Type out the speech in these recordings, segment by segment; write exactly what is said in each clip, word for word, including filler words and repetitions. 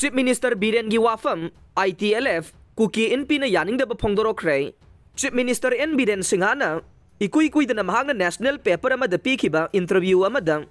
Chief Minister ꯕꯤꯔꯦꯟꯒꯤ ꯋꯥꯐꯝ, ITLF, ꯀꯨꯀꯤ ꯏꯟꯄꯤꯅ ꯌꯥꯅꯤꯡꯗꯕ ꯐꯣꯡꯗꯣꯔꯛꯈ꯭ꯔꯦ꯫ Chief Minister N Biren ꯁꯤꯡꯍꯅ ꯏꯀꯨꯏ ꯀꯨꯏꯗꯅ ꯃꯍꯥꯛꯅ national paper ꯑꯃꯗ ꯄꯤꯈꯤꯕ interview ꯑꯃꯗ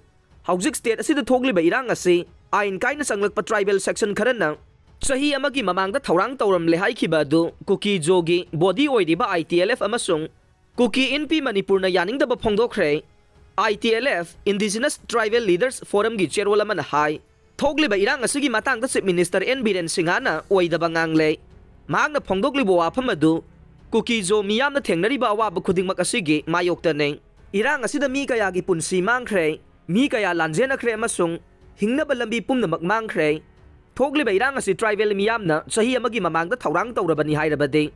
ꯍꯧꯖꯤꯛ state ꯑꯁꯤꯗ ꯊꯣꯛꯂꯤꯕ ꯏꯔꯥꯡ ꯑꯁꯤ ꯑꯥꯏꯟ ꯀꯥꯏꯅ ꯆꯪꯂꯛꯄ tribal section ꯈꯔꯅ ꯆꯍꯤ ꯑꯃꯒꯤ ꯃꯃꯥꯡꯗ ꯊꯧꯔꯥꯡ ꯇꯧꯔꯝꯂꯦ ꯍꯥꯏꯈꯤꯕ ꯑꯗꯨ ꯀꯨꯀꯤ ꯖꯣꯒꯤ body ꯑꯣꯏꯔꯤꯕ ITLF ꯑꯃꯁꯨꯡ ꯀꯨꯀꯤ ꯏꯟꯄꯤ ꯃꯅꯤꯄꯨꯔꯅ ꯌꯥꯅꯤꯡꯗꯕ ꯐꯣꯡꯗꯣꯛꯈ꯭ꯔꯦ꯫ ITLF, Indigenous Tribal Leaders Forumꯒꯤ ꯆꯦꯔꯣꯜ ꯑꯃꯅ ꯍꯥꯏ, ꯊꯣꯛꯂꯤꯕ ꯏꯔꯥꯡ ꯑꯁꯤꯒꯤ ꯃꯇꯥꯡꯗ Chief Minister N ꯕꯤꯔꯦꯟ ꯁꯤꯡꯍꯅ ꯑꯣꯏꯗꯕ ꯉꯥꯡꯂꯦ꯫ ꯃꯍꯥꯛꯅ ꯐꯣꯡꯗꯣꯛꯂꯤꯕ ꯋꯥꯐꯝ ꯑꯗꯨ ꯀꯨꯀꯤ ꯖꯣ ꯃꯤꯌꯥꯝꯅ ꯊꯦꯡꯅꯔꯤꯕ ꯑꯋꯥꯕ ꯈꯨꯗꯤꯡꯃꯛ ꯑꯁꯤꯒꯤ ꯃꯥꯌꯣꯛꯇꯅꯤ꯫ ꯏꯔꯥꯡ ꯑꯁꯤꯗ ꯃꯤ ꯀꯌꯥꯒꯤ ꯄꯨꯟꯁꯤ ꯃꯥꯡꯈ꯭ꯔꯦ, ꯃꯤ ꯀꯌꯥ ꯂꯥꯟꯖꯦꯟꯅꯈ꯭ꯔꯦ ꯑꯃꯁꯨꯡ ꯍꯤꯡꯅꯕ ꯂꯝꯕꯤ ꯄꯨꯝꯅꯃꯛ ꯃꯥꯡꯈ꯭ꯔꯦ꯫ ꯊꯣꯛꯂꯤꯕ ꯏꯔꯥꯡ ꯑꯁꯤ tribal ꯃꯤꯌꯥꯝꯅ ꯆꯍꯤ ꯑꯃꯒꯤ ꯃꯃꯥꯡꯗ ꯊꯧꯔꯥꯡ ꯇꯧꯔꯕꯅꯤ ꯍꯥꯏꯔꯕꯗꯤ,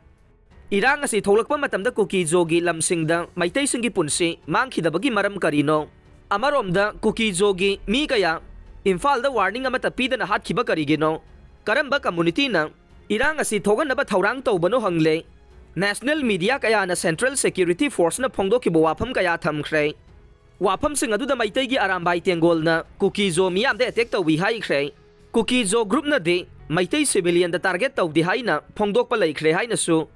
ꯏꯔꯥꯡ ꯑꯁꯤ ꯊꯣꯛꯂꯛꯄ ꯃꯇꯝꯗ ꯀꯨꯀꯤ ꯖꯣꯒꯤ ꯂꯝꯁꯤꯡꯗ ꯃꯩꯇꯩꯁꯤꯡꯒꯤ ꯄꯨꯟꯁꯤ ꯃꯥꯡꯈꯤꯗꯕꯒꯤ ꯃꯔꯝ ꯀꯔꯤꯅꯣ? ꯑꯃꯔꯣꯝꯗ ꯀꯨꯀꯤ ꯖꯣꯒꯤ ꯃꯤ ꯀꯌꯥ ꯏꯝꯐꯥꯜꯗ warning ꯑꯃꯠꯇ ꯄꯤꯗꯅ ꯍꯥꯠꯈꯤꯕ ꯀꯔꯤꯒꯤꯅꯣ? ꯀꯔꯝꯕ communityꯅ ꯏꯔꯥꯡ ꯑꯁꯤ ꯊꯣꯛꯍꯟꯅꯕ ꯊꯧꯔꯥꯡ ꯇꯧꯕꯅꯣ ꯍꯪꯂꯦ꯫ National media ꯀꯌꯥꯅ Central Security Forceꯅ ꯐꯣꯡꯗꯣꯛꯈꯤꯕ ꯋꯥꯐꯝ ꯀꯌꯥ ꯊꯝꯈ꯭ꯔꯦ꯫ ꯋꯥꯐꯝꯁꯤꯡ ꯑꯗꯨꯗ ꯃꯩꯇꯩꯒꯤ ꯑꯔꯥꯝꯕꯥꯏ ꯇꯦꯡꯒꯣꯜꯅ ꯀꯨꯀꯤ ꯖꯣ ꯃꯤꯌꯥꯝꯗ attack ꯇꯧꯏ ꯍꯥꯏꯈ꯭ꯔꯦ꯫ ꯀꯨꯀꯤ ꯖꯣ groupꯅꯗꯤ ꯃꯩꯇꯩ civilianꯗ target ꯇꯧꯗꯦ ꯍꯥꯏꯅ ꯐꯣꯡꯗꯣꯛꯄ ꯂꯩꯈ꯭ꯔꯦ ꯍꯥꯏꯅꯁꯨ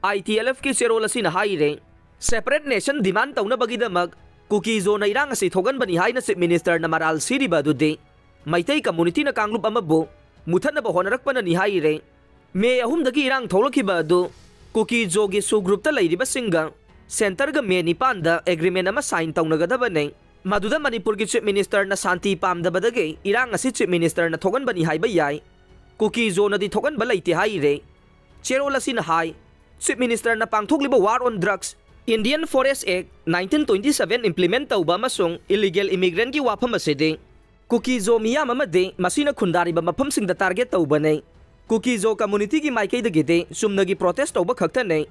ITLFꯀꯤ ꯆꯦꯔꯣꯜ ꯑꯁꯤꯅ ꯍꯥꯏꯔꯦ꯫ Separate nation demand ꯇꯧꯅꯕꯒꯤꯗꯃꯛ ꯀꯨꯀꯤ ꯖꯣꯅ ꯏꯔꯥꯡ ꯑꯁꯤ ꯊꯣꯛꯍꯟꯕꯅꯤ ꯍꯥꯏꯅ Chief Ministerꯅ ꯃꯔꯥꯜ ꯁꯤꯔꯤꯕ ꯑꯗꯨꯗꯤ ꯃꯩꯇꯩ communityꯅ ꯀꯥꯡꯂꯨꯞ ꯑꯃꯕꯨ ꯃꯨꯊꯠꯅꯕ ꯍꯣꯠꯅꯔꯛꯄꯅꯅꯤ ꯍꯥꯏꯔꯦ꯫ ꯃꯦ ꯑꯍꯨꯝꯗꯒꯤ ꯏꯔꯥꯡ ꯊꯣꯛꯂꯛꯈꯤꯕ ꯑꯗꯨ ꯀꯨꯀꯤ ꯖꯣꯒꯤ sub groupꯇ ꯂꯩꯔꯤꯕꯁꯤꯡꯒ centreꯒ ꯃꯦ ꯅꯤꯄꯥꯟꯗ agreement ꯑꯃ sign ꯇꯧꯅꯒꯗꯕꯅꯤ꯫ ꯃꯗꯨꯗ ꯃꯅꯤꯄꯨꯔꯒꯤ Chief Ministerꯅ ꯁꯥꯟꯇꯤ ꯄꯥꯝꯗꯕꯗꯒꯤ ꯏꯔꯥꯡ ꯑꯁꯤ Chief Ministerꯅ ꯊꯣꯛꯍꯟꯕꯅꯤ ꯍꯥꯏꯕ ꯌꯥꯏ꯫ ꯀꯨꯀꯤ ꯖꯣꯅꯗꯤ ꯊꯣꯛꯍꯟꯕ ꯂꯩꯇꯦ ꯍꯥꯏꯔꯦ꯫ ꯆꯦꯔꯣꯜ ꯑꯁꯤꯅ ꯍꯥꯏ, Chief Ministerꯅ ꯄꯥꯡꯊꯣꯛꯂꯤꯕ War on Drugs, Indian Forest Act nineteen twenty seven implement ꯇꯧꯕ ꯑꯃꯁꯨꯡ illegal immigrantꯀꯤ ꯋꯥꯐꯝ ꯑꯁꯤꯗꯤ ꯀꯨꯀꯤ ꯖꯣ ꯃꯤꯌꯥꯝ ꯑꯃꯗꯤ ꯃꯁꯤꯅ ꯈꯨꯟꯗꯥꯔꯤꯕ ꯃꯐꯝꯁꯤꯡꯗ target ꯇꯧꯕꯅꯤ꯫ ꯀꯨꯀꯤ ꯖꯣ communityꯒꯤ ꯃꯥꯏꯀꯩꯗꯒꯤꯗꯤ ꯆꯨꯝꯅꯒꯤ protest ꯇꯧꯕ ꯈꯛꯇꯅꯤ꯫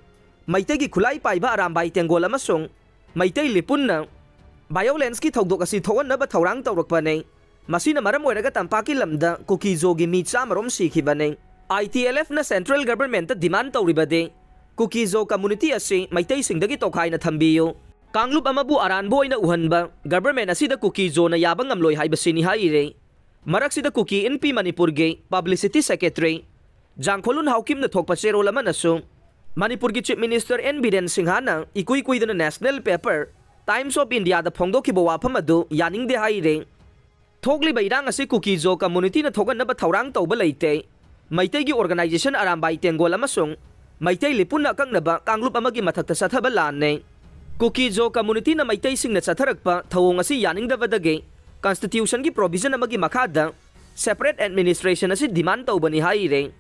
ꯃꯩꯇꯩꯒꯤ ꯈꯨꯠꯂꯥꯏ ꯄꯥꯏꯕ ꯑꯔꯥꯝꯕꯥꯏ ꯇꯦꯡꯒꯣꯜ ꯑꯃꯁꯨꯡ ꯃꯩꯇꯩ ꯂꯤꯄꯨꯟꯅ violenceꯀꯤ ꯊꯧꯗꯣꯛ ꯑꯁꯤ ꯊꯣꯛꯍꯟꯅꯕ ꯊꯧꯔꯥꯡ ꯇꯧꯔꯛꯄꯅꯤ꯫ ꯃꯁꯤꯅ ꯃꯔꯝ ꯑꯣꯏꯔꯒ ꯇꯝꯄꯥꯛꯀꯤ ꯂꯝꯗ ꯀꯨꯀꯤ ꯖꯣꯒꯤ ꯃꯤ ꯆꯥꯝꯃ ꯔꯣꯝ ꯁꯤꯈꯤꯕꯅꯤ꯫ ITLFꯅ central governmentꯇ demand ꯇꯧꯔꯤꯕꯗꯤ ꯀꯨꯀꯤ ꯖꯣ community ꯑꯁꯤ ꯃꯩꯇꯩꯁꯤꯡꯗꯒꯤ ꯇꯣꯈꯥꯏꯅ ꯊꯝꯕꯤꯌꯨ꯫ ꯀꯥꯡꯂꯨꯞ ꯑꯃꯕꯨ ꯑꯔꯥꯟꯕ ꯑꯣꯏꯅ ꯎꯍꯟꯕ government ꯑꯁꯤꯗ ꯀꯨꯀꯤ ꯖꯣꯅ ꯌꯥꯕ ꯉꯝꯂꯣꯏ ꯍꯥꯏꯕꯁꯤꯅꯤ ꯍꯥꯏꯔꯤ꯫ ꯃꯔꯛꯁꯤꯗ ꯀꯨꯀꯤ ꯏꯟꯄꯤ ꯃꯅꯤꯄꯨꯔꯒꯤ ꯄꯕ꯭ꯂꯤꯁꯤꯇꯤ ꯁꯦꯀ꯭ꯔꯦꯇꯔꯤ ꯖꯥꯡꯈꯣꯂꯨꯟ ꯍꯥꯎꯀꯤꯞꯅ ꯊꯣꯛꯄ ꯆꯦꯔꯣꯜ ꯑꯃꯅꯁꯨ ꯃꯅꯤꯄꯨꯔꯒꯤ ꯆꯤꯐ ꯃꯤꯅꯤꯁꯇꯔ ꯑꯦꯟ ꯕꯤꯔꯦꯟ ꯁꯤꯡꯍꯅ ꯏꯀꯨꯏ ꯀꯨꯏꯗꯅ ꯅꯦꯁꯅꯦꯜ ꯄꯦꯄꯔ ꯇꯥꯏꯝꯁ ꯑꯣꯐ ꯏꯟꯗꯤꯌꯥꯗ ꯐꯣꯡꯗꯣꯛꯈꯤꯕ ꯋꯥꯐꯝ ꯑꯗꯨ ꯌꯥꯅꯤꯡꯗꯦ ꯍꯥꯏꯔꯦ꯫ ꯊꯣꯛꯂꯤꯕ ꯏꯔꯥꯡ ꯑꯁꯤ ꯀꯨꯀꯤ ꯖꯣ ꯀꯝꯃꯨꯅꯤꯇꯤꯅ ꯊꯣꯛꯍꯟꯅꯕ ꯊꯧꯔꯥꯡ ꯇꯧꯕ ꯂꯩꯇꯦ꯫ ꯃꯩꯇꯩꯒꯤ ꯑꯣꯔꯒꯅꯥꯏꯖꯦꯁꯟ ꯑꯔꯥꯝꯕꯥꯏ ꯇꯦꯡꯒꯣꯜ ꯑꯃꯁꯨꯡ ꯃꯩꯇꯩ ꯂꯤꯄꯨꯟꯅ ꯑꯀꯛꯅꯕ ꯀꯥꯡꯂꯨꯞ ꯑꯃꯒꯤ ꯃꯊꯛꯇ ꯆꯠꯊꯕ ꯂꯥꯟꯅꯦ꯫ ꯀꯨꯀꯤ ꯖꯣ ꯀꯝꯃꯨꯅꯤꯇꯤꯅ ꯃꯩꯇꯩꯁꯤꯡꯅ ꯆꯠꯊꯔꯛꯄ ꯊꯧꯑꯣꯡ ꯑꯁꯤ ꯌꯥꯅꯤꯡꯗꯕꯗꯒꯤ ꯀꯟꯁꯇꯤꯇ꯭ꯌꯨꯁꯟꯒꯤ ꯄ꯭ꯔꯣꯚꯤꯖꯟ ꯑꯃꯒꯤ ꯃꯈꯥꯗ ꯁꯦꯄꯔꯦꯠ ꯑꯦꯗꯃꯤꯅꯤꯁꯇ꯭ꯔꯦꯁꯟ ꯑꯁꯤ ꯗꯤꯃꯥꯟ ꯇꯧꯕꯅꯤ ꯍꯥꯏꯔꯦ꯫